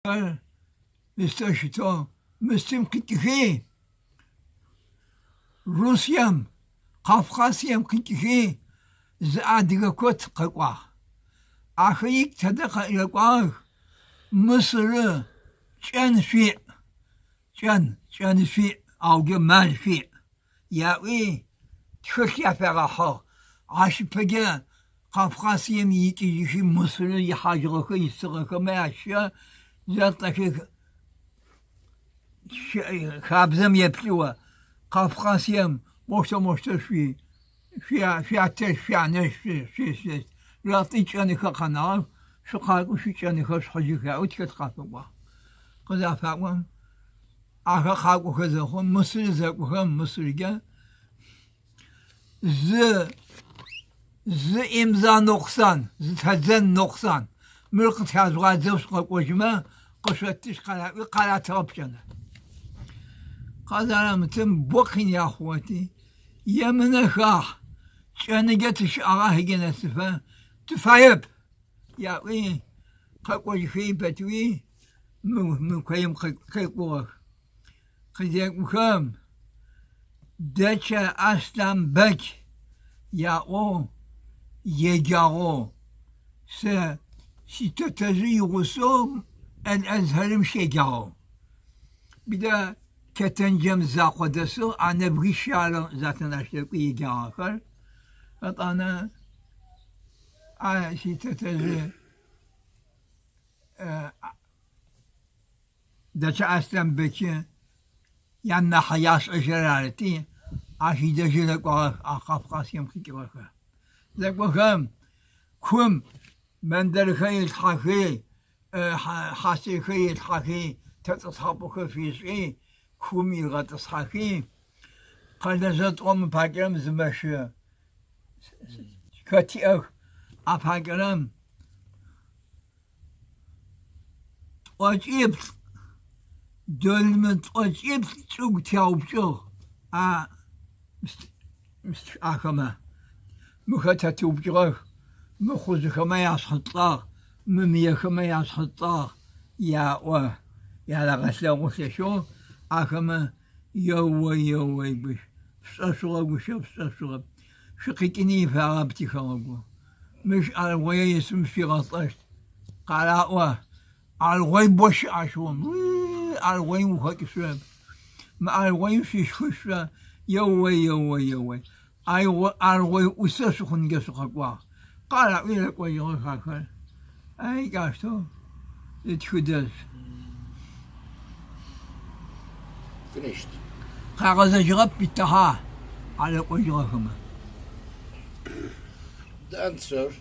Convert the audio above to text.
Ар мыстэу щытыгъ. Мыстым къикӏыхи, Русием, Кавказием къикӏыхи зы адыгэ кот къэкӏуагъ. Ахэри тэдэ къэкӏуагъэх? Мысыры кӏэн шъуиӏ, кӏэн, кӏэн шъуиӏ, ауджэ мал шъуиӏ. Яӏуи, тхылъ яфагъэхьыгъ. Ащ ыпэкӏэ Кавказием икӏыжьыхи Мысыры ихьажьыгъэхэ исыгъэхэмэ ащэ зэтӏэхи хабзэм еплъыуэ Кавказием мощтэ-мощтэ шъуи шъуятэжъ, шъуянэжъ шъуи ратӏи кӏэныхэр къэнагъэх, шъукъакӏуи шъуикӏэныхэр шъухьыжьых яӏэу тхылъ къафэкӏуагъ. Къызафаӏом, Ахэр къакӏохэ зэхъум, Мысыр зэкӏохэм, Мысыркӏэ зы зы имза нокъсан, зы тэдзэн нокъсан. Мыр къытяжъугъадзэу шъукъэкӏожьымэ, къышъоттыщт къараӏуи, къаратыгъэп кӏэнэ. Къазарамытым бо къин яхъугъэти, емынэ хахь, кӏэныджэ тыщыӏагъа хьыджэ нэсыфэ, тыфаеп, яӏуи, къэкӏожьыхи пэтуи, Мы коим къекӏугъэх. Къызекӏухэм Дэчэ Аслъанбэч яӏоу еджагъэу сэ ситэтэжъы игъусэу Аль-Азхэрым щеджагъэу. Бидэ Кэтэнджэм закъо дэсыгъ, а нэбгищ ары Затэнащ дэкӏуи еджагъэхэр. Етӏанэ а ситэтэжъы Дэчэ Аслъанбэчы янахь яшӏэжьырэр арыти, ащ идэжьы зэкӏуагъэх а Кавказием къикӏыгъэхэр. Зэкӏохэм кум мендэрхэр илъхьэхи, хьасырхэр илъхьэхи, тетӏысхьапӏэхэр фишӏи, кум игъэтӏысхьэхи, къэлэ зэтӏом ыпакӏэрэм зы мэщы хэтиӏэх, апакӏэрэм Тӏокӏиплӏ, долмэ тӏокӏиплӏ чӏыгу тяупкӏыгъ а ахэмэ. Мыхэр тэ тыупкӏыгъэх, мы хъужъыхэмэ яшъхьытӏагъ, мы мыехэмэ яшъхьытӏагъ яӏо, ярагъэлъэгъу лъэшэу ахэмэ ео-еой гущ, шъушӏэшъугъэ гущэ шъушӏэшъугъэп, шъукъикӏыни ифагъэп тихэгъэгу. Мыщ аргъое исым шъуигъэлӏэщт. Къараӏо, аргъой бо щыӏ ащыгъум. Аргъоим ухэкӏышъурэп. Мы аргъоим шъуишхышъо, еой, еой, еой. Аргъой ӏусэ шъухъункӏэ шъукъэкӏуагъ. Къараӏуи рэкӏожьыгъэх ахэр. Ай, джаущтэу зы тхыдэжъ. Finished. Къагъэзэжьыгъэп питыхьа арэкӏожьыгъэхэмэ. The answer.